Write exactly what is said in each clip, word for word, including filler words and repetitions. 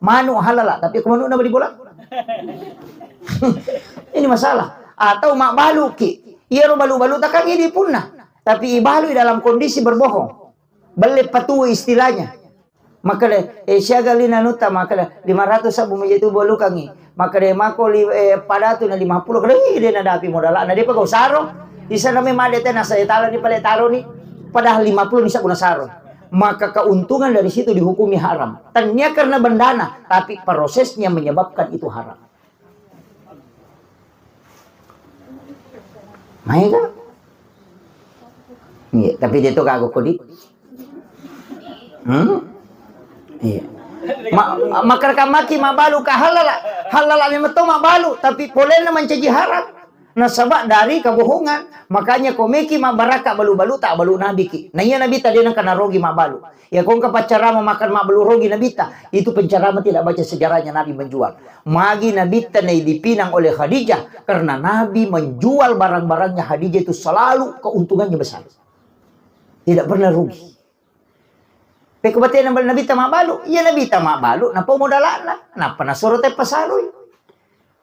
Manu halala, tapi ko manu na bali bola. Ini masalah. Atau mabbaluki. Iyaro balu-balu takang ini punna. Tapi ibalu dalam kondisi berbohong. Belle patu istilahnya. Makkeda, eh, siaga lina nutta, makkeda, lima ratus sabbu mujatu balukangi. Makkeda, mako li-, eh, padatu na lima puluh, kada, ih, de nadapi modalana, de pegau saro. Isa name made tena saya tala ni pale taro ni. Padahal lima puluh ni sabbu na saro. Maka keuntungan dari situ dihukumi haram. Tania karena bendana, tapi prosesnya menyebabkan itu haram. Maega? Iya, tapi dia tu gago kodi. Hmm? Iya. Ma-, makkeda maki mabbalu ka halala. Halala memang to mabbalu, tapi polenna mancaji haram. Nasaba dari kebohongan. Makanya komeki mabbarakka balu-balu, tak balu nabiki. Nah iya nabi tadi nang kana rogi mabbalu. Ya kongka paccarama makan mabbalu rogi nabi ta. Itu pencarama tidak baca sejarahnya nabi menjual. Magi nabi ta nai dipinang oleh Khadijah karena nabi menjual barang-barangnya Khadijah itu selalu keuntungannya besar. Tidak pernah rugi. Pekko batena bal Nabitta mabbalu, iya Nabitta mabbalu, napau modala'na, nappa nasuro te pasaroi.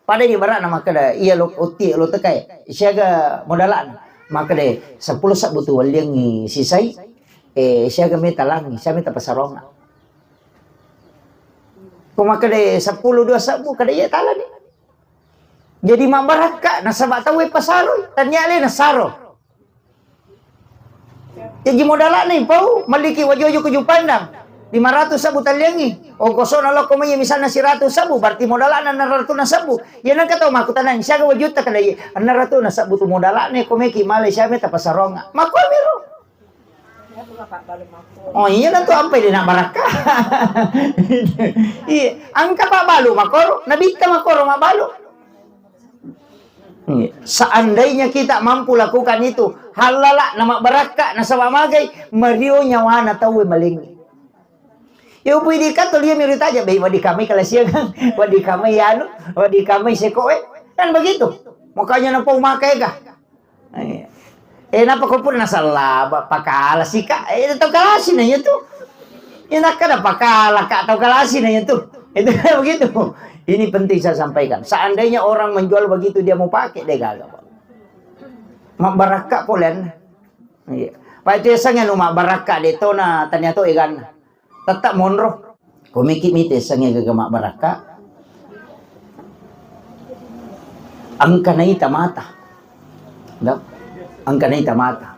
Pada ibaratna makkeda, iya lo otti lo tekai, siaga modala'na? Makkeda, seppulo sabbu tu welliangngi sisai, eh, siaga meta langi, siaga meta pasaronna. Ko makkeda seppulo dua sabbu, kada iya talani. Jadi mabbarakka, nasaba tauwe pasaroi, tania le nasaro. Jaji modala'na ipau, melliki wajojo kuju pandang, lima ratus sabbu talliangngi. Ongkosona lokko mai misalna siratu sabbu, berarti modala'na enam ratus sabbu. Iya nengka tau makkutanang, siaga wajutta kada iya, enam ratus sabbu tu modala'na, ko meki malai siame tapasarong. Makkuamiro. Oh iya, nantu ampai de na barakka. Iya, engka pabbalu makoro, nabitta makoro mabbalu. Iya. Seandainya kita mampu lakukan itu, halala na mabbarakka, nasaba magai, mario nyawana tauwe malengi. Ya upu idi kato lia miri taja, bei wadi kamai kala siang, wadi kamai anu, wadi kamai sekoe. Kan begitu. Makanya napau makai kah? Eh, eh, napa ko pura nasalla, ba-, pakala sika? Eh, tau kalasi na iya tu. Iya nakkada pakala ka, tau kalasi na iya tu. Itu begitu. Ini penting saya sampaikan. Seandainya orang menjual begitu, dia mau pakai, de gaga, Pak. Mabbarakka polen. Iya. Pak itu yasengnge nu mabbarakka de tona tania to eganna. Tetta monro. Komiki mite sengnge gaga mabbarakka. Engka naita mata. Dah. Engka naita mata.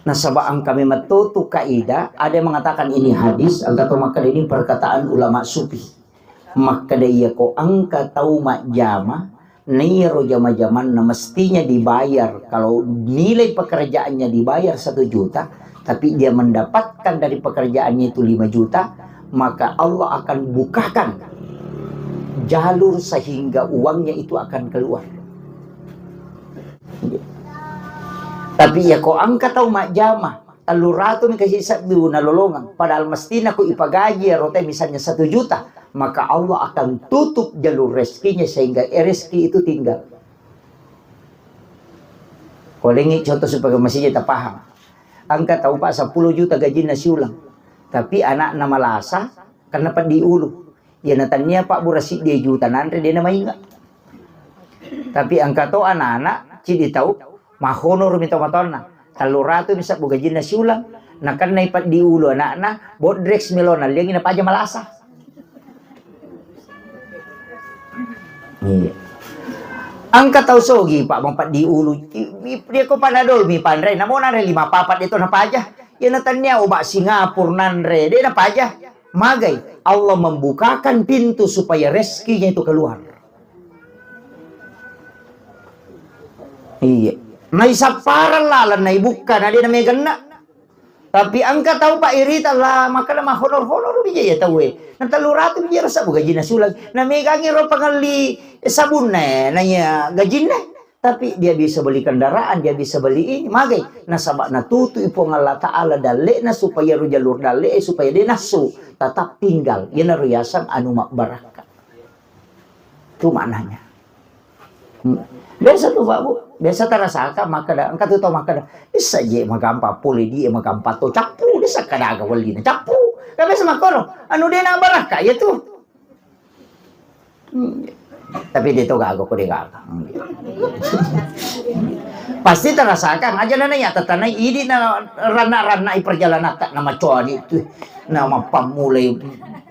Nasaba engka memang to tu kaidah, ada yang mengatakan ini hadis, engka to makkeda ini perkataan ulama sufi. Makkeda iya ko engka tau majjama, Naiyaro jama-jamanna mestinya dibayar, kalau nilai pekerjaannya dibayar satu juta, tapi dia mendapatkan dari pekerjaannya itu lima juta, maka Allah akan bukakan jalur sehingga uangnya itu akan keluar. Tapi ya ko engka tau majjama, tellu ratu mi kasi sebbu nalolongeng, padahal mestinya ko ipagaji ero te misalnya satu juta, maka Allah akan tutup jalur rezekinya sehingga rezeki itu tinggal. Kolengi contoh supaya masih kita paham. Engka tau Pak sepuluh juta gajinna siulang, tapi anakna malasa karena peddi ulu. Iya natannia Pak bura siddi juta nanre dia mainga. Tapi engka to anak-anak, cidi tau, mahonoro mi tomatoanna. Tellu ratu mi sebbu gajinna siulang. Nakennai peddi ulu anakna, bodrex melo nalliangi napaja malasa. Iya. Engka tau sogi, Pak, mapeddi ulu. I-, i-, dia ko panadol mi panre, namo nanre lima papat itu napaja. Iya natannia obat Singapura nanre, de napaja. Magai, Allah membukakan pintu supaya rezekinya itu keluar. Iya. Naisapparang lalang naibukka, na de nameganna. Tapi engka tau Pak irita lah, makkeda mahonor-honor bija iya tauwe. Na tellu ratu bija rasa bu gajinna siulang. Namegangi ro pangelli sabunna, naiya gajinna. Tapi dia bisa beli kendaraan, dia bisa beli ini, magai. Nasaba natutu i Puang Allah Ta'ala dalle'na supaya ru jalur dalle'e supaya de nassu, tetap tinggal. Iyanaro yaseng anu mabbarakka. Itu maknanya. Hmm. Biasa tu, Pak, Bu. Biasa tarasaka makkeda, engka tu tau makkeda, "Issa je magampa pole die magampa to cappu, desa kadaga wellina cappu." Kan biasa makkoro, anu de na barakka iya tu. Hmm. Tapi de to gaga ko de gaga. Hmm. Pasti terasakan aja nana ya tetanai idi na ranna-ranna i perjalanan tak nama cowok itu. Nama pamulai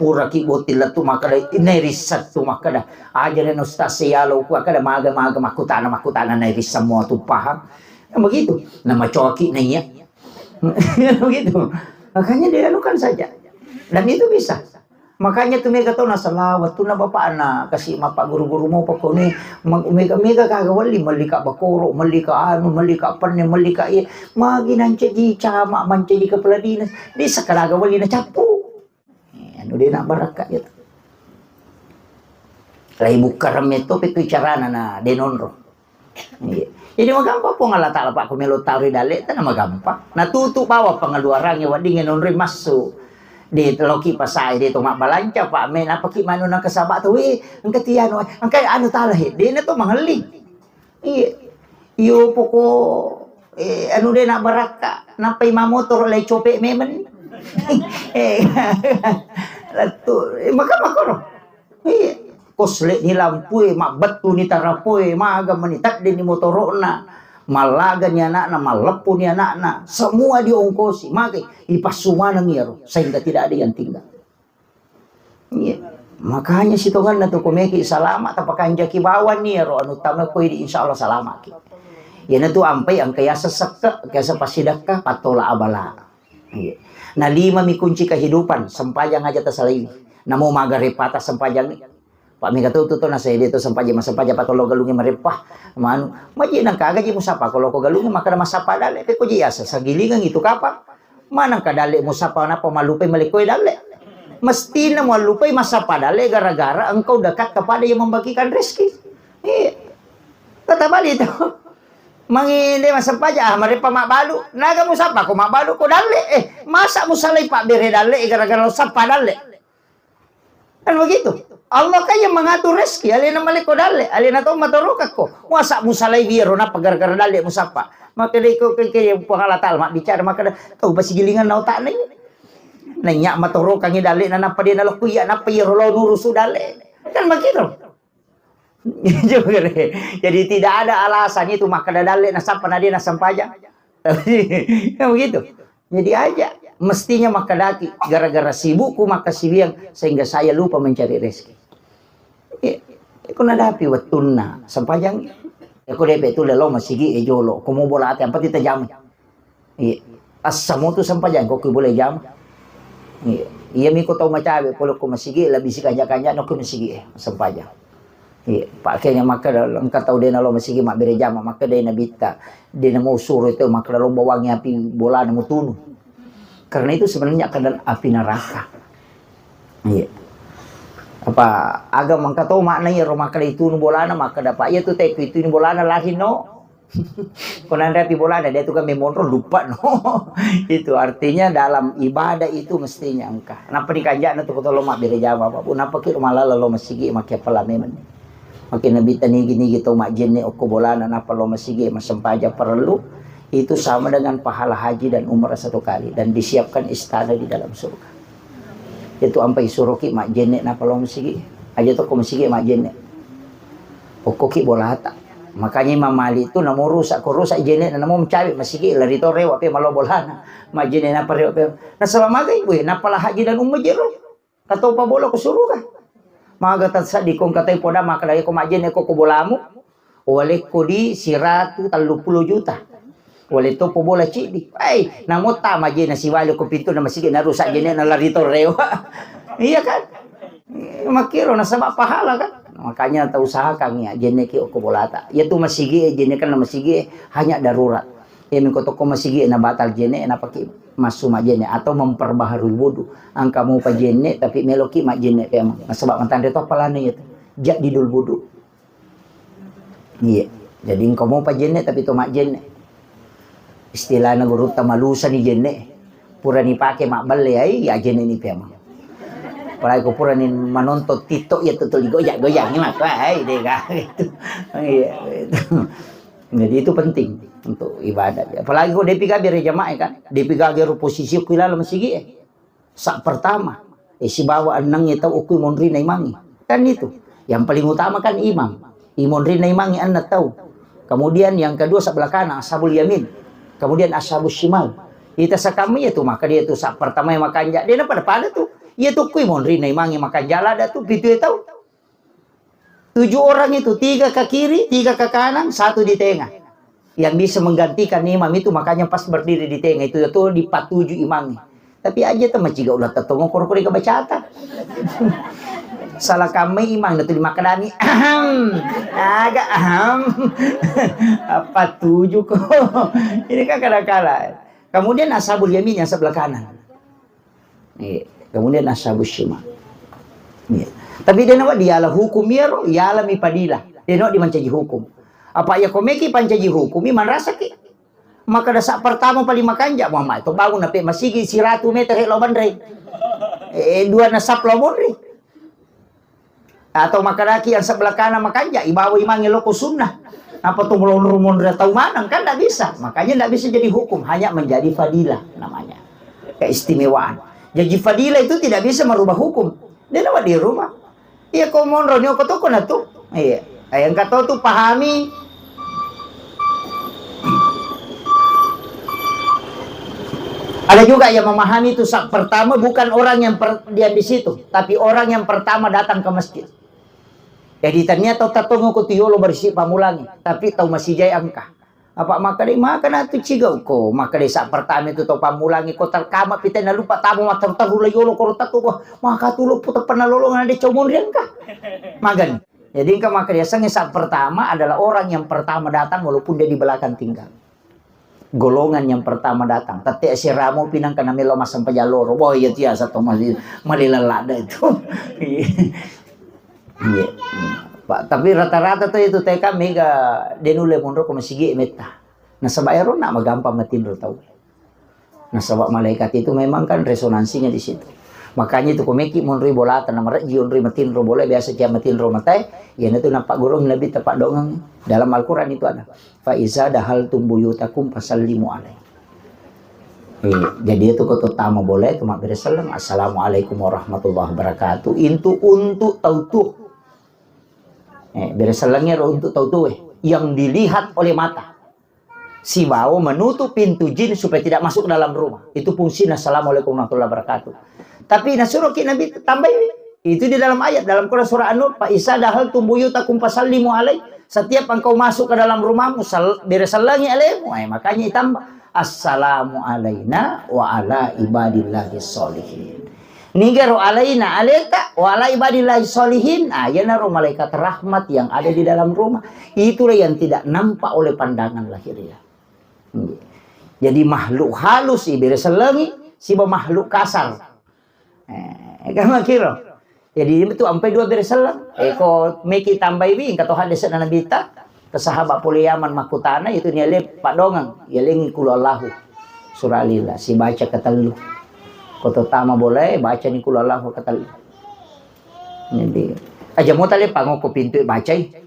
pura ki botil tu makkada, nai risseng tu makkada. Aja na ustaz seyalo ku makkada maga-maga makkutana-makkutana nai risseng mua tu paham. Kan begitu. Nama coki naiya. Begitu. Makanya dianukan saja. Dan itu bisa. Makanya tu mega tau nasala wettunna bapakna kasi mappagguru-guru mopa koni, ma-, mega-mega kaga welli, melli ka bakoro, melli ka anu, melli ka penne, melli ka iye. Magi nancaji camat, mancaji kepala dinas. Di sekalaga welli na cappu. Eh, anu de na barakka gitu. Lai bukkareng metto pekko carana na de nonro. Iya. Jadi magampang Puang Allah Taala, Pak, ko melo taro dalle tana magampang. Na tutu bawa pengeluarannya wedding nonroi massu. De loki pasai de to mabbalanca, Pak, me napaki manu na kesaba tu, "Weh, engka tianu, engka anu tala he." De na to mangelli. Iya. Iyo poko eh, anu de na barakka, nappai mamotoro lai cope memeng. Eh, lettu, eh, maka makoro. Iya. Kosle ni lampue, mabbettu ni tarapoe, maga meni tadde ni motorokna, mallaga ni anakna, malleppu ni anakna, semua diongkosi, maka ipassu maneng iyaro, sehingga tidak ada yang tinggal. Iya. Makanya sitongenna tu komeki salama, tapakanjaki bawang ni iyaro anu tama koi di insya Allah salamaki. Iyana tu ampai engka yaseng sekke, engka yaseng passidekka, pattola abala. Iya. Na lima mi kunci kehidupan, sempajang aja tasalaiwi. Namo maga repata sempajang. Pak mega tu tu na sede tu sempajang, masempajang patolo galungi marepa. Manu, maji nang kaga ji musapa kalau ko galungi maka masapa dalle pe ko ji yaseng sagilingan itu kapang. Maneng ka dalle musapa nappa mallupai malekkoe dalle. Mestina muallupai masapa dalle gara-gara engkau dekat kepada yang membagikan rezeki. Iya. Kata balik itu. Mangi de masapa aja, ah, marepa mabbalu. Naga musapa ko mabbalu ko dalle. Eh, masa musalai pabbere dalle gara-gara lo sappa dalle. Kan begitu. Allah kan yang mengatur rezeki, alena malekko dalle, alena to matorokakko. Masa musalai biro nappa gara-gara dalle musapa. Maka dei ko ke, ke Puang Allah Taala mabbicara maka da, tau basigilingan na otakna ini. Nanya matorokangi dalle na nappa de nalokku iya nappa iyaro lo nurusu dalle. Kan begitu. Jadi tidak ada alasan itu maka dalle nasappa na de nasempajang. Kan begitu. Jadi aja mestinya makkadaki gara-gara sibukku makkasiwiang sehingga saya lupa mencari rezeki. Iya. Ko nadapi wettunna sempajang. Ko depe tu lelo masigi e jolo, ko mo bola ate ampa tita jama. Iya. Assamo tu sempajang ko ki boleh jama. Iya. Iya mi ko tau macawe ko ko masigi lebih si kanja-kanja no ko masigi e sempajang. Iya, pakkeda makkeda engka tau de nalo masigi mabbere jama, makkeda nabitta de namo suro itu makkeda lo bawangi api bolana mutunu. Karena itu sebenarnya keadaan api neraka. Iya. Apa aga mangka to makna iyaro makkeda itunu bolana, makkeda pa iya tu teku itunu bolana lahi no. Ko nanre api bolana dia tu kan memonro lupa no. Itu artinya dalam ibadah itu mestinya engka. Napa dikanjak na tu ko tolo mabbere jama apa pun napa ki malala lo masigi makke pala memang. Makin Nabitta nigi-nigi tau majjenne okko bolana nappa lo masigi massempajang parellu, itu sama dengan pahala haji dan umrah satu kali dan disiapkan istana di dalam surga. Itu ampai suroki majjenne nappa lo masigi. Aja tokko masigi majjenne. Okkoki bolata. Makanya Imam Malik itu namo rusak, ko rusak jenne namo mencabik masigi lari to rewa pe malo bolana. Majjenne nappa rewa pe. Nasaba magai, weh, nappa la haji dan umrah jero. Katopa bola ko suruga. Maga tasaddi ko engka tai poda makkeda ko majjenne ko, ko bolamu. Walekko di siratu tellu pulo juta. Wale topo bola ciddi. Ai, namotta majjenne siwale ko pintu na masigi na rusak jenne na lari to rewa. Iya kan? Makkiro nasaba pahala kan? Makanya tau usahakan ya jenne ki ko bolata. Ya tu masigi jenne kan masigi hanya darurat. Iya mengko tokko masigi na batal jenne na pake massu majjenne atau memperbaharui wudu. Engka mupa jenne tapi meloki majjenne pe emang. Nasaba matanre to apalana iya tu. Jaddidul wudu. Iya. Jadi engka mupa jenne tapi to majjenne. Istilahna gurutta malusa ni jenne. Pura ni pake mabballe ai ya jenne ni pe emang. Apalagi ko pura ni manonton TikTok ya tu tuli gojak-gojak ni maka ai dega gitu. Iya gitu. Jadi itu penting untuk ibadah. Apalagi ko depi gabe re jamaah kan, depi gabe ro posisi ku ilala masigi e. Sa pertama, e sibawa enneng e tau okui monri na imangi. Kan itu. Yang paling utama kan imam. Imonrinna imangnge enneng tau. Kemudian yang kedua sebelah kanan, ashabul yamin. Kemudian ashabus shimal. Ita sakamma iya tu, maka dia tu sa pertama yang makanja. Dia na pada-pada tu. Iya tu kui monrinna imangnge makanja lada tu, pitu tau. Tujuh orang itu, tiga ke kiri, tiga ke kanan, satu di tengah. Yang bisa menggantikan imam itu, makanya pas berdiri di tengah itu, itu dipatuju imamnya. Tapi aja tu maciga ulah tetongo koro-koro bacata. Salah kami imam itu dimakadani. Ahem. Agak ahem. Apa tujuh kok? Ini kan kadang-kala. Kemudian ashabul yamin yang sebelah kanan. Iya. Kemudian ashabus shimal. Iya. Tapi dia nawa diala hukum iyaro, iala mi padila. Dia nawa dimancaji hukum. Apa iya komeki pancaji hukum, i manrasaki. Maka dasa pertama paling makanja, Muhammad itu bangun nape masigi siratu meter he lo banre. Eh, dua nasab lo monri. Atau makanaki yang sebelah kanan makanja, ibawa imangnge loko sunnah. Apa tu melonro monri tau maneng, kan ndak bisa. Makanya ndak bisa jadi hukum, hanya menjadi fadilah namanya. Keistimewaan. Jadi fadilah itu tidak bisa merubah hukum. Dia nawa di rumah. Iya, ko monro ni ko toko na tu. Iya. Yang kata tu pahami. Ada juga yang memahami itu sa-, pertama bukan orang yang per-, diam di situ, tapi orang yang pertama datang ke masjid. Jadi ternyata tau tatongo ko tu yolo berisi pamulangi, tapi tau masih jai engka. Apa maka dei, maka na tu cigau ko, maka dei sa pertama itu tau pamulangi ko terkama pita na lupa tamu matar taru la yolo koro tatu ko, maka tu lo putar pernah lolongan ada comon ri engka. Magan. Jadi engka maka dia sange sa pertama adalah orang yang pertama datang walaupun dia di belakang tinggal. Golongan yang pertama datang. Tette siramo pinang kana melo massempajang loro. Wah, iya tiasa to mali-, malila ladda itu. Iya. Pak, tapi rata-rata tuh itu T K mega denulle monro ko masigi metta. Nasaba ero na magampang matinro tau. Nasaba malaikat itu memang kan resonansinya di situ. Makanya itu komeki monroi bolata na marejji onroi matinro bola biasa cia matinro matae, iya natu napagurung lebih tepat dongeng. Dalam Al-Quran itu ada. Fa iza dahaltum buyutakum fasallimu alaihi. Eh, jadi itu kau terutama boleh itu mabbere selleng. Assalamualaikum warahmatullahi wabarakatuh. Itu untuk tau tuh. Eh, bere sellengnya untuk tau tuh, eh, yang dilihat oleh mata. Sibawa menutup pintu jin supaya tidak masuk ke dalam rumah. Itu fungsinya assalamualaikum warahmatullahi wabarakatuh. Tapi nasuruh ki Nabi tambahi. Itu di dalam ayat, dalam Quran surah An-Nur, "Fa iza dahaltum buyutakum fasallimu alaihi." Setiap engkau masuk ke dalam rumahmu, sal-, bere sellengi alemu. Eh, makanya ditambah, "Assalamu alaina wa ala ibadillahi sholihin." Nigaro alaina aleta, wa ala ibadillahi sholihin. Ah, iyanaro malaikat rahmat yang ada di dalam rumah. Itulah yang tidak nampak oleh pandangan lahiriah. Jadi makhluk halus ibere sellengi, siba makhluk kasar. Eh, kan makiro. Jadi itu ampai dua bere selleng. Eh, ko meki tambai wi, engka to hadis na Nabi ta, ke sahabat pole Yaman makkutana, itu niale padongeng, yalengi kulu Allahu. Surah Lillah, sibaca ketellu. Ko to tama boleh, baca ni kulu Allahu ketellu. Jadi, aja mau tali pangoko pintu bacai.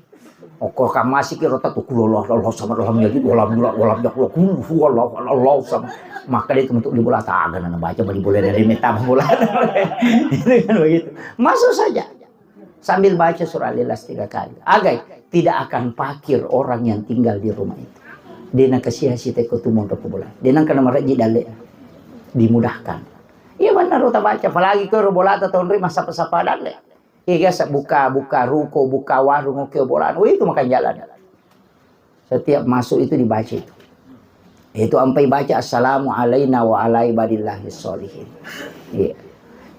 Oko kamasi kiro tatu kulu Allah, Allah sama Allah jadi Allah mula Allah jago kulu Allah Allah sama. Maka dia untuk di bola tagan na baca bali bola dari meta bola. Itu kan begitu. Masuk saja. Sambil baca surah Al-Ikhlas tiga kali. Agai, tidak akan pakir orang yang tinggal di rumah itu. Dia nak kasih hasil teko tu monro ke bola. Dia nak kena merajik dalle. Dimudahkan. Iya benar rota baca. Apalagi kau bola atau tonri masa pesapa dalle. Iya, biasa buka, buka ruko, buka warung, oke, bola. Oh, itu makan jalan. Setiap masuk itu dibaca itu. Itu ampai baca, "Assalamu alaina wa ala ibadillahi sholihin." Iya.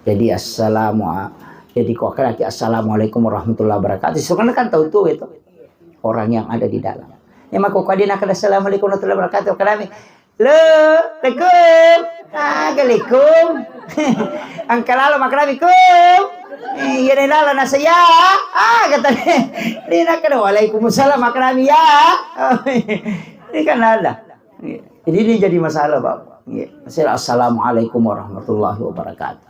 Jadi, assalamu a-, jadi, kok kira ki, "Assalamualaikum warahmatullahi wabarakatuh." Sebenarnya kan tahu tuh itu. Orang yang ada di dalam. Ya, maka kok dia nak ada "Assalamualaikum warahmatullahi wabarakatuh." Kami, "Lo, assalamualaikum." "Assalamualaikum." "Engka lalo makkadami, kum." "Iya, ne lalo nasa ya." Ah, kata dia. Dia nak kena, "Waalaikumsalam," makkadami ya. Ini kan ada. Jadi ini jadi masalah, Pak. Iya. Masalah, "Assalamualaikum warahmatullahi wabarakatuh."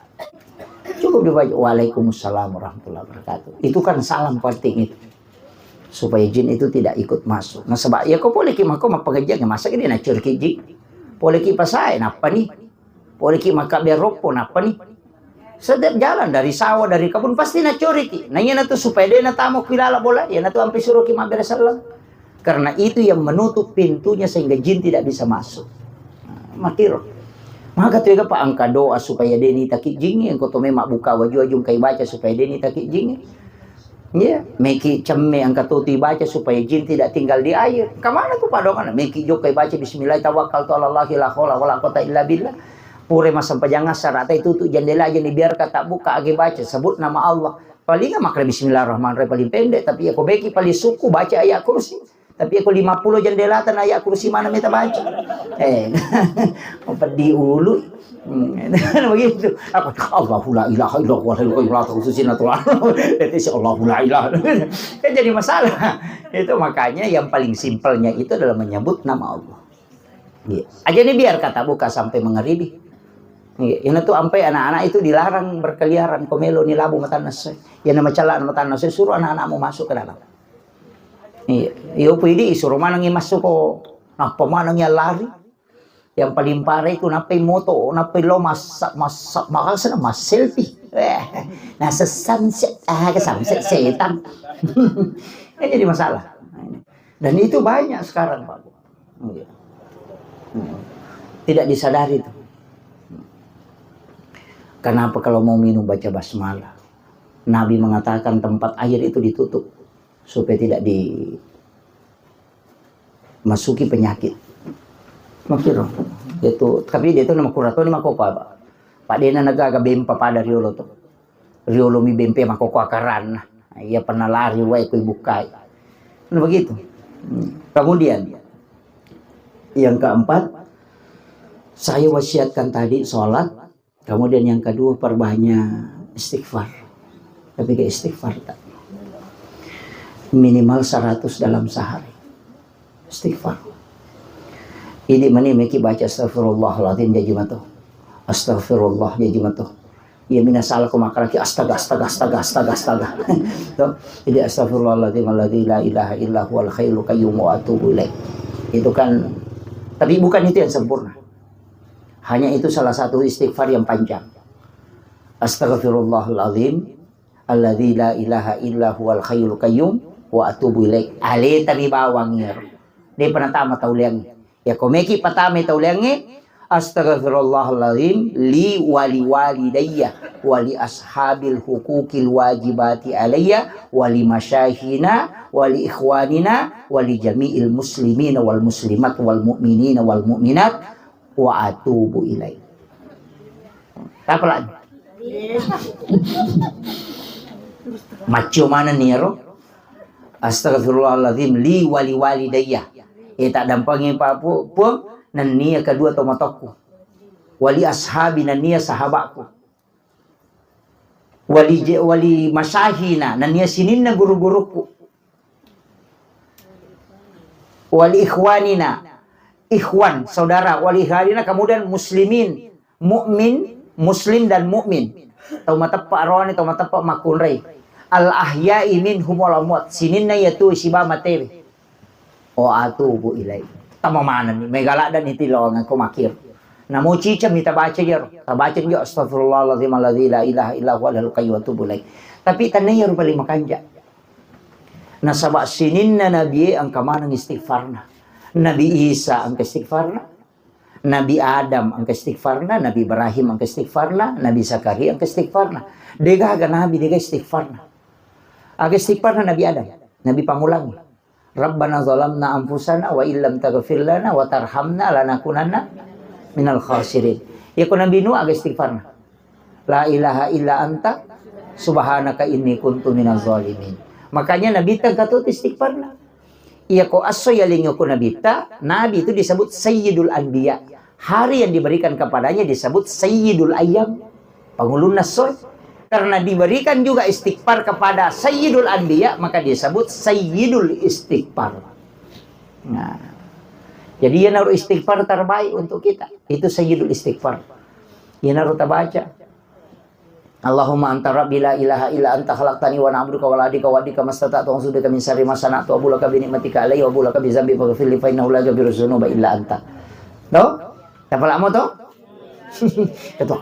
Cukup dibaca, "Waalaikumsalam warahmatullahi wabarakatuh." Itu kan salam penting itu. Supaya jin itu tidak ikut masuk. Nah, sebab ya kau boleh ki mako mappengajian, ya masa ki dia nacur ki jin. Boleh ki pasae, napa ni? Boleh ki maka beropo, napa ni? Setiap jalan, dari sawah, dari kebun, pasti nacoriki. Nah, iyanatu supaya de' natama ki lala bola, iyanatu ampe suroki mabbere selleng. Karena itu yang menutup pintunya sehingga jin tidak bisa masuk. Nah, makkiro. Maka tu ega pa engka doa supaya de' nitaki jingnge, engka to memang buka waju-waju engkai baca supaya de' nitaki jingnge. Iya, meki cemme engka to tu ibaca supaya jin tidak tinggal di air. Kemana tu padongan? Meki jokka ibaca bismillah tawakkaltu ala Allahi la haula wala quwata illa billah. Pura massempajang asar, ata itu tu jendela aja dibiarkan tak buka, agi baca, sebut nama Allah. Paling makkeda bismillahirrahmanirrahim paling pendek, tapi ya ko beki paling suku baca ayat kursi. Tapi ko lima puluh jendela tana ayat kursi mana meta baca. Eh, peddi ulu. Hmm, begitu. Apa, Allahu la ilaha illallah, la ilaha illallah, itu si natural. Itu si Allahu la ilaha. Kan jadi masalah. Itu makanya yang paling simpelnya itu adalah menyebut nama Allah. Iya. Aja ini biar kata buka sampai mengeribi. Iya. Ini tuh sampai anak-anak itu dilarang berkeliaran, komelo ni labu matanna se. Ya nama calak matanna se, suruh anak-anakmu masuk ke dalam. Iya. Iyo pidi suruh manengi masuk ko. Apa manengi lari? Yang paling parah itu napai moto, napai lo masak masak masak mas selfie. Eh, nasa sunset, ah, ke sunset setan. Kan jadi masalah. Dan itu banyak sekarang, Pak. Iya. Tidak disadari itu. Kenapa kalau mau minum baca basmalah? Nabi mengatakan tempat air itu ditutup supaya tidak dimasuki penyakit. Makkiro. Itu, tapi dia itu nama kuratoni makopa, Pak. Pak dena negaga bempa pada riolo tu. Riolo mi bempe makkoko akaranna. Iya pernah lari wae kui bukai. Nah, begitu. Hmm. Kemudian yang keempat, saya wasiatkan tadi sholat. Kemudian yang kedua, perbanyak istighfar. Tapi ke istighfar tak? Minimal seratus dalam sehari. Istighfar. Ini meni meki baca astagfirullahaladzim jaji mato. Astagfirullah jaji mato. Iya mina salah ko makalaki astaga astaga astaga astaga astaga. Tuh. Jadi astagfirullahaladzim alladzi la ilaha illa huwal hayyul qayyum wa atubu ilaih. Itu kan, tapi bukan itu yang sempurna. Hanya itu salah satu istighfar yang panjang. Astaghfirullahaladzim alladzi la ilaha illa huwal hayyul qayyum wa atubu ilaih. Aleta mi bawang iyaro. De' pernah tama tau leang. Ya ko meki patame tau leangnge, astaghfirullahaladzim li wali walidayya wali ashabil hukukil wajibati alayya wali masyaykhina wali ikhwanina wali jami'il muslimina wal muslimat wal mu'minina wal mu'minat wa atubu ilaih. Tapalak. Maccio manenni iyaro. Astaghfirullahaladzim li wali walidayya. Eh, tak dampengi pa pu-, puang nennia kedua tomatokku. Wali ashabi nennia sahabakku. Wali je-, wali masyaykhina nennia sininna guru-guruku. Wali ikhwanina, ikhwan, saudara, wali ikhwanina, kemudian muslimin, mukmin, muslim dan mukmin. Tau mateppa arone, tau mateppa makkunrai. Al ahya'i minhum wal amwat. Sininna iya tu siba matewe. O atubu ilai. Tama manenni, mega ladda ni tilawang ko makir. Namo ciceng mi tabaca iyaro. Tabaca jo astagfirullahaladzim alladzi la ilaha illa huwa al hayyul qayyum wa atubu ilai. Tapi tanna iyaro paling makanja. Nasaba sininna nabie engka maneng istighfarna. Nabi Isa engka istighfarna. Nabi Adam engka istighfarna, Nabi Ibrahim engka istighfarna, Nabi Zakaria engka istighfarna. Degaga nabi dega istighfarna. Aga istighfarna Nabi Adam, Nabi Pangulangi. Rabbana zalamna anfusana wa illam taghfir lana wa tarhamna lanakunanna minal khasirin. Ya ko Nabi Nuh aga istighfarna. La ilaha illa anta subhanaka inni kuntu minaz zalimin. Makanya Nabi tengkatut istighfarna. Iya ko asso yalingi ko Nabitta, Nabi itu disebut Sayyidul Anbiya. Hari yang diberikan kepadanya disebut Sayyidul Ayyam. Pangulunna soe. Karena diberikan juga istighfar kepada Sayyidul Anbiya, maka disebut Sayyidul Istighfar. Nah, jadi yang harus istighfar terbaik untuk kita. Itu Sayyidul Istighfar. Yang harus tabaca. Allahumma anta rabbi la ilaha illa anta khalaqtani wa ana abduka wa ana ala ahdika wa wa'dika mastata'tu a'udzu bika min syarri ma sana'tu abu laka bi ni'matika alayya wa abu laka bi dzambi faghfirli fa innahu la yaghfiru dzunuba illa anta. To? Tapalamo to? Ketua.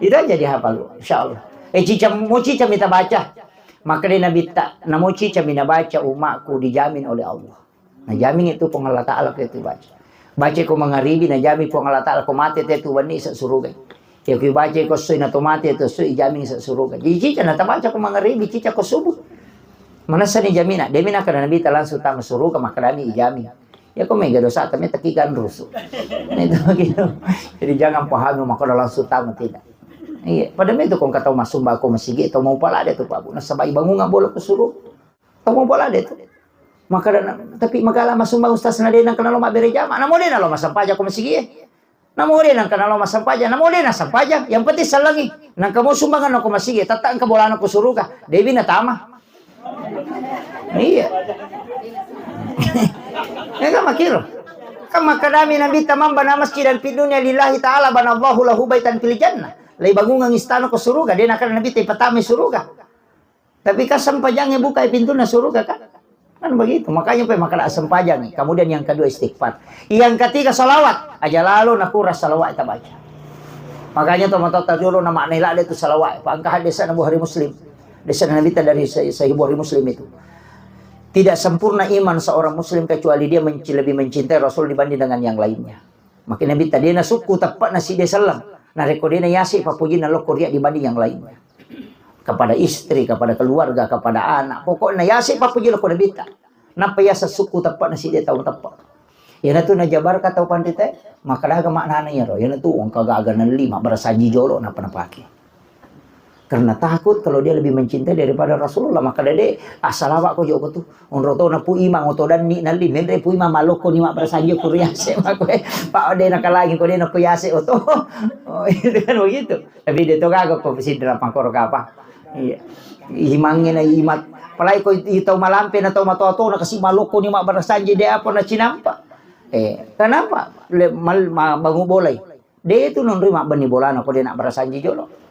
Itu aja dihafal, insya Allah. Eh, cica, mo cica mita baca. Maka dia Nabi tak, namo cica mina baca umatku dijamin oleh Allah. Najamingngi tu Puang Allah Ta'ala ko tu baca. Baca ko mangaribi, najamin Puang Allah Ta'ala ko mate te tu wenni sa suruga. Ya, ko baca ko soi na to mate tu soi, jamin sa suruga. Jadi cica na tabaca ko mangaribi, cica ko subuh. Manessa ni jamina, demi nakana Nabi ta langsung tama suruga, makadani ijamin. Ya, ko mega dosa, tapi teki ganrusu. Nah, itu begitu. Jadi jangan pahami maka langsung tama, tidak. Iya, pada itu kong kata masumba ko masigi, tau mau pala dia tu, Pak Bu. Nasaba ibangunga bola ko suruga. Tau mau bola dia tu. Maka ada, tapi magala masumba ustaz na dena kenal lo mabbere jama. Namo dena lo masampaja ko masigi. Namo dena kenal lo masampaja. Namo dena sampaja. Yang penting salangi. Nang kamu sumbangan ko masigi. Tata engka bolana ko suruga. Dewi na tama. Iya. Ya kan makiro. Kan makadami Nabi tamamba na masjidan fid dunya lillahi ta'ala banallahu lahu baitan fil jannah. Lai bangungan istana ko suruga. Dia nakana Nabi te patama suruga. Tapi kan sempajangnya buka pintunya surga kan? Kan begitu. Makanya pe makana sempajang. Kemudian yang kedua istighfar. Yang ketiga salawat. Aja lalo nakura salawat kita baca. Makanya to matotta dulu nama nila itu salawat. Pangka hadis na Bukhari Muslim. Hadis Nabi ta dari Sahih Sahih Bukhari Muslim itu. Tidak sempurna iman seorang muslim kecuali dia menci- lebih mencintai Rasul dibanding dengan yang lainnya. Makanya Nabi tadi na sukku teppa'na siddi selleng. Narekko dena yase papojinna lokko ria dibanding yang lainnya. Kepada istri, kepada keluarga, kepada anak. Pokoknya yase papoji lokko Nabi ta. Nappa yasa sukku teppa'na siddi tau teppa. Iyanatu najabarka tau panrita, makadaga maknana iyaro. Iyanatu engka gaga nelli mabbarasanji jolo nappa napake. Karena takut kalau dia lebih mencintai daripada Rasulullah, maka dede, ah, salawat ko joko tu. Onro to na pu imang oto danni nalli, menre pu imang malokko ni mabbarasanji ko riase makoe. Pak de nakalangi ko de nako yase oto. Oh, itu kan begitu. Tapi de to gaga ko sidra pangkoro kapa. Iya. Imangnge na imat. Apalagi ko i tau malampe na tau matoa-toa na kasi malokko ni mabbarasanji de apa na cinampa. Eh, kenapa? Le, mal, ma, bangu bolai. De tu nonroi mabbenni bolana ko de na barasanji jolo.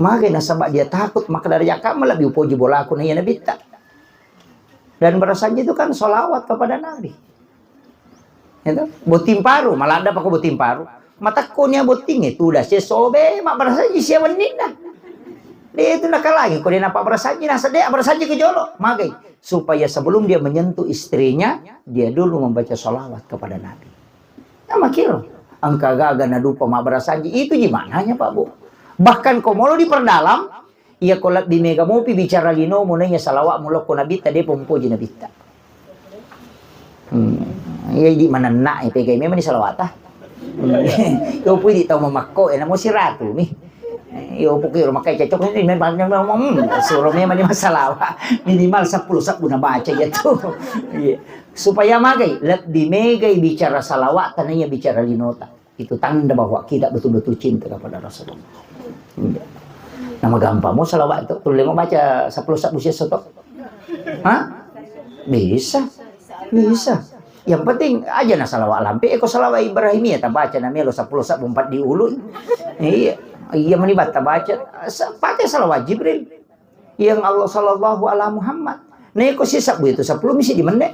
Magai nasaba dia takut, maka dari jaka lebih upoji bolaku na iya nabitta. Dan barasanji itu kan salawat kepada Nabi. Itu botting paru, maladda pako botting paru. Matakko nia botting itu udah sia sobe, mak barasanji sia wenninna. Dia itu nakalangi, ko dia nampak barasanji, nasa dia barasanji ke jolo. Magai, supaya sebelum dia menyentuh istrinya, dia dulu membaca salawat kepada Nabi. Nah, makiro. Engka gaga nadupa mabbarasanji. Itu ji maknanya, Pak Bu. Bahkan ko molo diperdalam, iya ko lebbi mega mopi bicara linomu naiya salawatmu lokko nabitta, depa mupoji nabitta. Hmm. Iya, idi manenna, eh, pegai memang ni salawata. Hmm. Yo pui di tau mamakko, eh, namo siratu mi. Eh, yo pui ro makai cocok ni memang, memang, hmm, suro memang ni massalawa. Minimal seppulo sebbu nabaca iya tu. Iya. Supaya magai, lebbi megai bicara salawat, tanaiya bicara linota. Itu tanda bahwa kita betul-betul cinta kepada Rasulullah. Iya. Nama gampang mau salawat itu, tulle mau baca seppulo sebbu siesso to? Hah? Bisa. Bisa. Yang penting aja na salawat lampe, eko salawat Ibrahimiyah tabaca na melo seppulo sebbu empat di ulu. Iya. Iya meni batta baca. Sa-, pakai salawat Jibril. Yang Allah sallallahu ala Muhammad. Neko sisebbu itu seppulo misi di menne.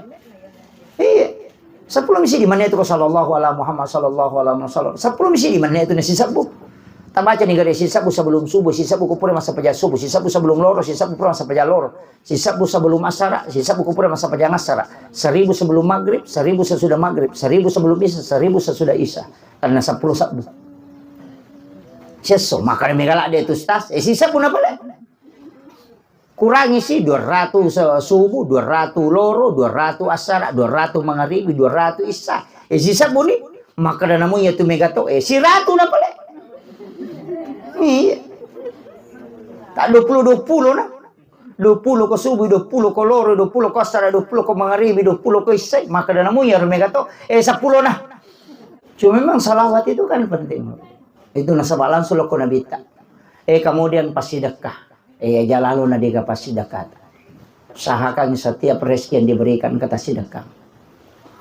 Iya. Seppulo misi di menne itu ko sallallahu ala Muhammad sallallahu ala Muhammad. Seppulo misi di menne itu na sisebbu. Tabaca ni gare sisebbu sebelum subuh, sisebbu ko pura massempajang subuh, sisebbu sebelum loro, sisebbu pura massempajang loro, sisebbu sebelum asara, sisebbu ko pura massempajang asara, seribu sebelum maghrib, seribu sesudah maghrib, seribu sebelum isya, seribu sesudah isya. Karena seppulo sebbu. Siesso, makanya megala de tu stas, eh sisebbu na pale. Kurangi si dua ratus se-, subuh, dua ratus loro, dua ratus asara, dua ratus mangaribi, dua ratus isya. Eh, sisebbu ni, makkeda namu iya tu mega to, eh, siratu na pale. Iya. Tak dua puluh, dua puluh na. Dua puluh ko subuh, dua puluh ko loro, dua puluh ko asara, dua puluh ko mangaribi, dua puluh ko isya. Makkeda namu iya ro mega to, eh, seppulo na. Cuma memang salawat itu kan penting. Itu nasaba langsung lokko nabitta. Eh, kemudian passidekka. Eh, aja lalo na dega passidekka. Usahakan setiap rezeki yang diberikan ke tassidekka.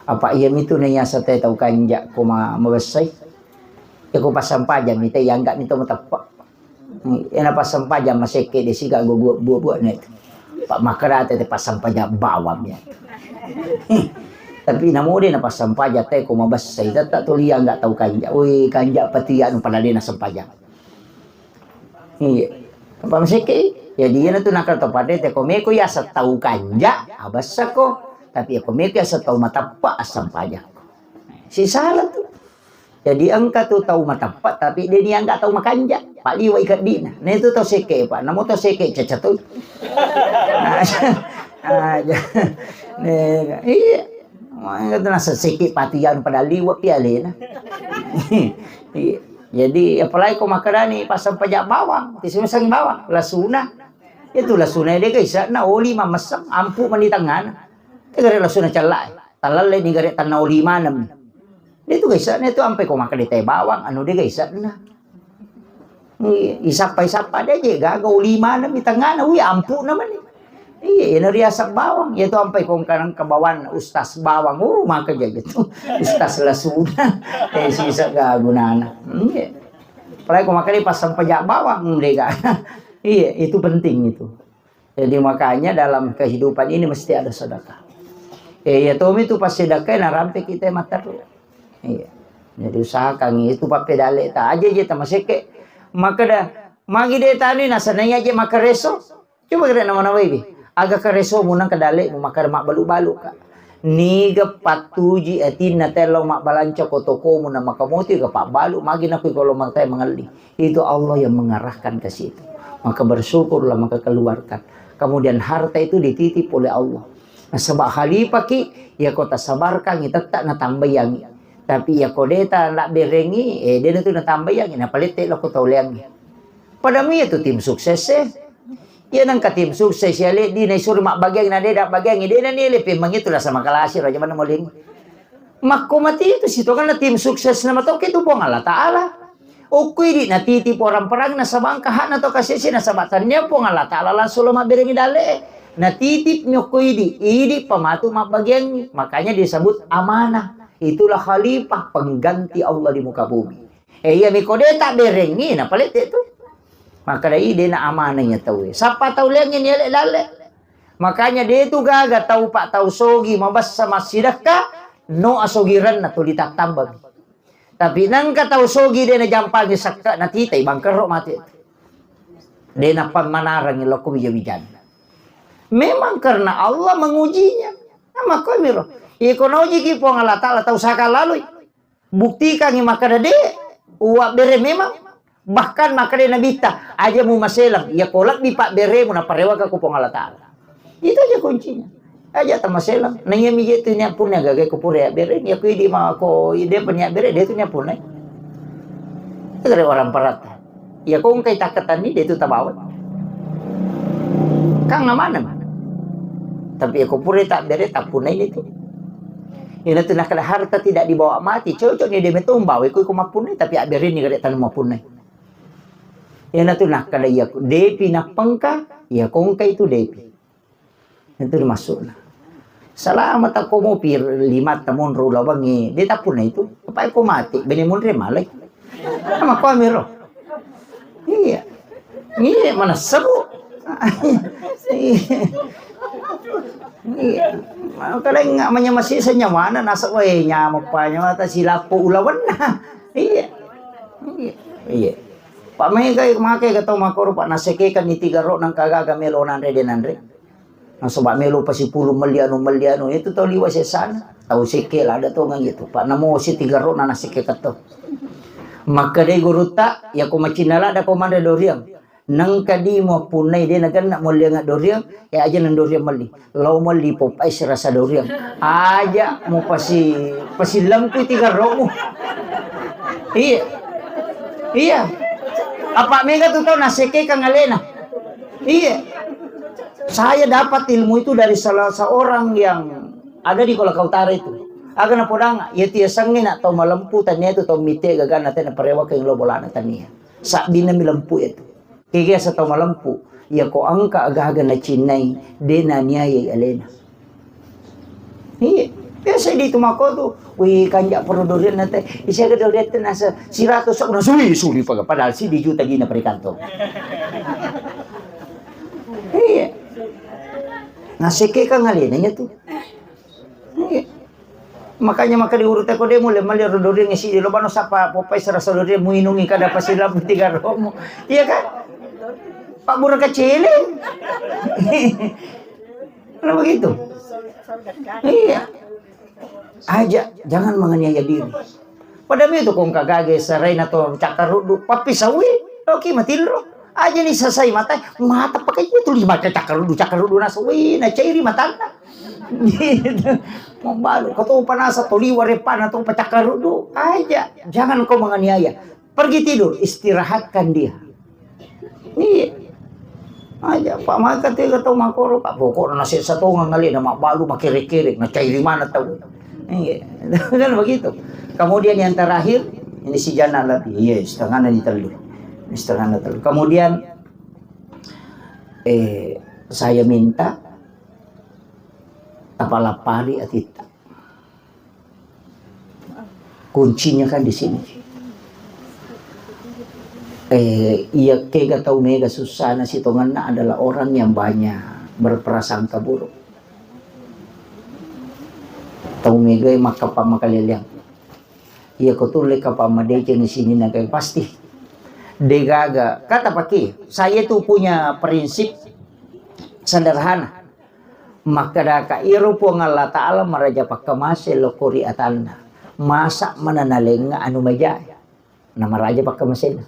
Apa iya mitu na yasa te tau kanja ko ma-, mawessai. Ya ko passampajang mita yangga mita mateppe. Ena passampajang masekke de siga go buat-buat ne. Pak makarate te passampajang bawang ya. Tapi namo de' napassampajang, te ko mabessai, tette' tuli angga tau kanja. Woi, kanja pati anu pada de' nassempajang. Iya. Apa maseke? Jadi, iyana tu nakal to pada te ko meko yaseng tau kanja, abessako. Tapi ko meko yaseng tau mateppa, assampajang. Sisala tu. Jadi, engka tu tau mateppa, tapi de' niangga tau makanja. Pak liwa ikeddina. Nah, itu tau seke, Pak. Namo tau seke, caca tu. Ah, ah, ja-, ne, iya. Mangga tu nasa seke pati anu pada liwa pi alena. Iya. Jadi, apalagi ko makkedani passampajang bawang, tisimasang bawang, lasuna. Itu lasuna de' gaisa, na oli mamesseng, ampu mani tangngana. Tegare lasuna cella, talalle ni gare tanna oli maneng. De' tu gaisa, na itu ampe ko makkeda te bawang, anu de' gaisa, na. Iya, isappa-isappa de' je gaga oli maneng mi tangngana, wi ampu na mani. Iya, iyana riaseng bawang. Iya tu ampai kong kanang kebawan Ustaz Bawang. Uh, maka jaga tu. Ustaz lasuna. Eh, sisa ga gunana. Iya. Apalagi ko makkeda passampajang bawang, de' ga. Iya, itu penting itu. Jadi makanya dalam kehidupan ini mesti ada sedekah. Eh, iya tomi tu pas sedekah narampe kita matteru. Iya. Jadi usahakan itu pappedalle ta aja je tamaseke. Makkeda magi de' tani nasenai aja makkareso. Coba kira nama-nama ini. Aga karesomu nang kedalemu makkeda mabbalu-balu ka. Niga pattuji atinna tello mabbalanca ko tokomu na makamoti ga pabbalu magi nakui kolo mangkai mangelli. Itu Allah yang mengarahkan ke situ. Maka bersyukurlah, maka keluarkan. Kemudian harta itu dititip oleh Allah. Nasaba khalifah ki, ya ko tasabarkan, ya tetap natambayangi. Tapi ya ko deta nak berengi, eh, dia itu natambayangi, napalette lo ko tauleangi. Padahal itu tim sukses, eh. Iya nengka tim sukses ya, le, di naisuri mabbagiang, na deda bagiang, dena ni le pemang itu lah sama kalasi raja mana moling. Makko mati itu situ kan tim sukses nama toke itu Puang Allah Ta'ala. Okko idi natitip orang perang nasaba engka hakna to kasese nasaba tania Puang Allah Ta'ala langsung lo mabberengi dalle. Natitip mi okko idi, idi pamatu mabbagiangi. Makanya disebut amanah. Itulah khalifah pengganti Allah di muka bumi. Eh, iya miko de tak berengi napalette tu. Maka dai de na amanah iya tau. Sapa tau lengi ni ele dalle. Makanya de tu gaga tau pak tau sogi mabessa massidekka no asogirenna tuli tattambami. Tapi nengka tau sogi de najampangi sekka natitai bangkerro mati. De napammanarang loko wija-wijana. Memang karena Allah mengujinya. Nah, makko miro. Iko naujiki Puang Allah Ta'ala tau saka lalui. Buktikangi makkeda de uwabbere memang. Bahkan makkeda Nabitta, aja mu maselang, iya ko lebbi pabberemu naparewaka ku Puang Allah Ta'ala. Itu aja kuncinya. Aja tamaselang. Naiya mi je tu nia punna gaga ko pura ya bere, ya ku idi ma ko ide pun ya bere, de tu nia punna. Itu dari orang parata. Ya ko engkai takkatanni de tu tabawa. Kang amanah. Tapi ya ko pura tak bere tak punna ini tu. Ina tu nakala harta tidak dibawa mati, cocok ni de metomba we ko ko mapunna tapi aberini gare tanu mapunna. Ina tu nakala ya depi napengka, ya ko engkai tu depi. Itu maksudna. Salama takko mopi lima tamonro lawangi, de tapunna itu. Apa ko mati, bene monre malai. Sama ko amiro. Iya. Iya, mana seru. Iya. Iya. Kadang nggak menyamasi senyawana nasab wae nyamuk panyawa ta silapo ulawanna. Iya. Iya. Iya. Pak mega make ga tau makoro pak nasekekan ni tiga ro nang kagaga melo nanre de nanre. Nasaba melo pasipulung melli anu, melli anu, itu tau liwa sesana. Tau sekke lada tongeng itu. Pak namo si tiga ro na nasekke keto. Makkedai gurutta, ya ko macinna lada ko manre doriang. Nengka di mo punnai de nagenna molliang doriang, ya aja nang doriang melli. Lao melli popai sirasa doriang. Aja mo pasi pasilengku tiga romu. Iya. Iya. Apa mega tu tau nasekke kang alena. Iya. Saya dapat ilmu itu dari salah seorang yang ada di Kolaka Utara itu. Aga napodang, ya tia sengnge nak tau malempu tania itu tau mite gagana tena parewa ke lo bolana tania. Sabbina mi lempu itu. Kegesa tau malempu. Ya ko angka aga-aga nacinnai, de naniayai alena. Iya, biasa di tu mako tu. Wih, kanja perlu durian nate. Isi aga durian tu nasa siratus sok nasui suli paga padahal si di juta gina perikantong. Iya. Naseke kan ngalenanya tu. Iya. Makanya maka diurut ko de mulle mali ro doriang isi di lobano sapa popai serasa doriang muinungi kada pasilabu tiga romo. Iya kan? Pak Buraka Cele. Nah, begitu. Iya. Aja, jangan menganiaya diri. Pada mi tu kong kagage saraina to cakkaruddu, pappi sawi, oke matinro. Aja ni sasai mata, mata pakai itu lima ke cakkaruddu, cakkaruddu nasa, wih, na cairi matana. Gitu. Membalu, kau tahu panasa, toliwa repana, tahu pacakkaruddu. Aja, jangan kau menganiaya. Pergi tidur, istirahatkan dia. Iya. Aja, Pak, maka tega tau makoro, Pak. Pokokna nasessa tongang alena, mabbalu, makere-kere, nacairi mana tau. Iya. Kan begitu. Kemudian yang terakhir, ini si Jana lebih. Iya, setengahnya di telu. Ini setengahnya telu. Kemudian, eh, saya minta tapalappari atitta. Kuncinya kan di sini. Eh, iya kega tau mega sussana sitongenna adalah orang yang banyak berprasangka buruk. Tau mega makkapa makaleleang. Iya ko tulle kapa madeceng sini nagai pasti. Degaga kata pake, saya tuh punya prinsip sederhana. Makkedaka, iro Puang Allah Ta'ala maraja pakkamase lokko ri atanna. Masa mana nalengnga anu majae? Na maraja pakkamasena.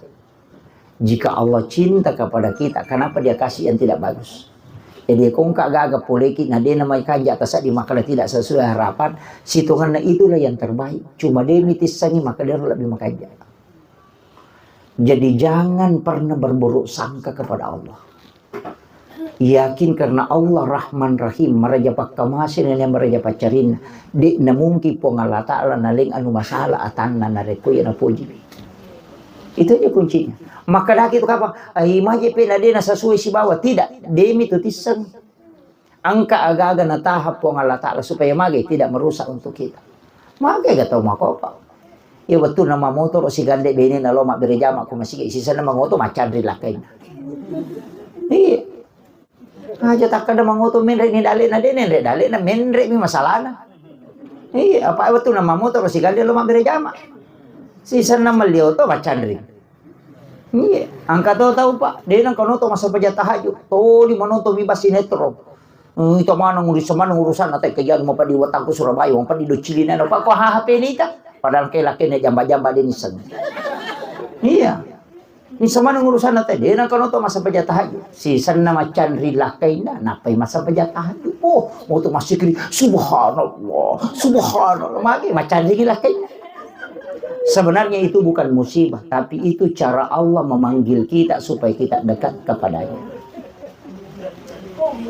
Jika Allah cinta kepada kita, kenapa Dia kasih yang tidak bagus? Jadi, kongka gaga poleki, na dena mai kanja tasaddi makkeda tidak sesuai harapan, sitonganna itulah yang terbaik. Cuma demi tissangi, maka dia lebih makanja. Jadi, jangan pernah berburuk sangka kepada Allah. Yakin karena Allah Rahman Rahim, maraja pakkamase na maraja paccarinna. De' namungkin Puang Allah Ta'ala naleng anu masalah atanna narekko iya napojiwi. Itu aja kuncinya. Makkedaki tu kapang, ai maje pe na de' nasesuai sibawa. Tidak, demi tu tisseng. Engka aga-aga nataha Puang Allah Ta'ala supaya mage tidak merusak untuk kita. Mage ga tau makopa. Iya wettunna mamotoro sigande bene na lo mabbere jama ko masigi, sisenna mangoto macanri lakkainna. Iya. Aja takkada mangoto menre ni dalena, de' nenre dalena, menre mi masalana. Iya, apa wettunna mamotoro sigande lo mabbere jama. Sisenna melli oto macanri. Iya, engka to tau, Pak, de' nengka nonton massempajang tahajud. Toli manonton mi ba sinetron. Eh, ita maneng uri semaneng urusanna, te kejang mapeddi wetangku Surabaya, mapeddi do cilinana, Pak, ko H P ni ita. Padahal ke lakene jamba-jamba de' nisseng. Iya. Ni semaneng urusanna te, de' nengka nonton massempajang tahajud. Sisenna macanri lakkainna, nappai massempajang tahajud. Oh, mau tu massikiri, subhanallah, subhanallah. Mage macanri lakkainna. Sebenarnya itu bukan musibah, tapi itu cara Allah memanggil kita supaya kita dekat kepadanya.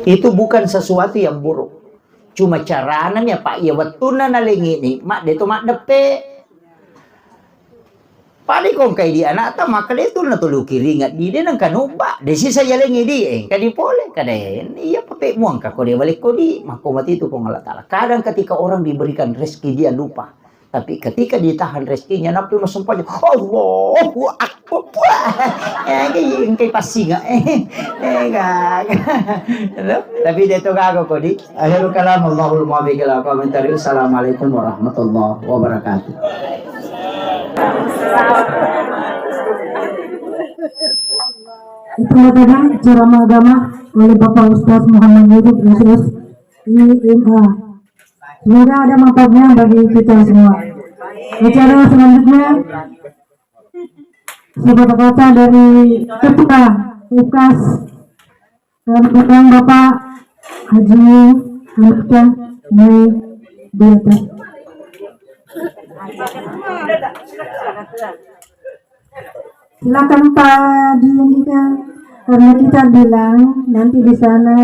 Itu bukan sesuatu yang buruk. Cuma carana mi apa iya wettunna nalengi nikmat de' to maddeppe. Pada ko engkai di anakta, maka de' tu natuluki ringa di de' nengka nubba. De' sisa yalengi di, eh, engka di pole, kada iya pape muang ka ko de' balik ko di, mako mati tu Puang Allah Ta'ala. Kadang ketika orang diberikan rezeki dia lupa. Tapi ketika ditahan rezekinya, nappi massempajang, Allahu Akbar. Wah. Eh, engkai, engkai passinga. Eh, eh, gaga. Tapi de' to gaga ko di. Akhirul kalam, Allahul muwaffiq ila aqwamit thariq. Assalamualaikum warahmatullahi wabarakatuh. Itu tadi ceramah agama oleh Bapak Ustaz Muhammad Yusuf, S S I M A. Semoga ada manfaatnya bagi kita semua. Acara selanjutnya, sepatah kata dari Ketua F K A S, kami undang Bapak Haji Hamka Mudiata. Silakan, Pak, dilanjutkan. Karena kita bilang nanti di sana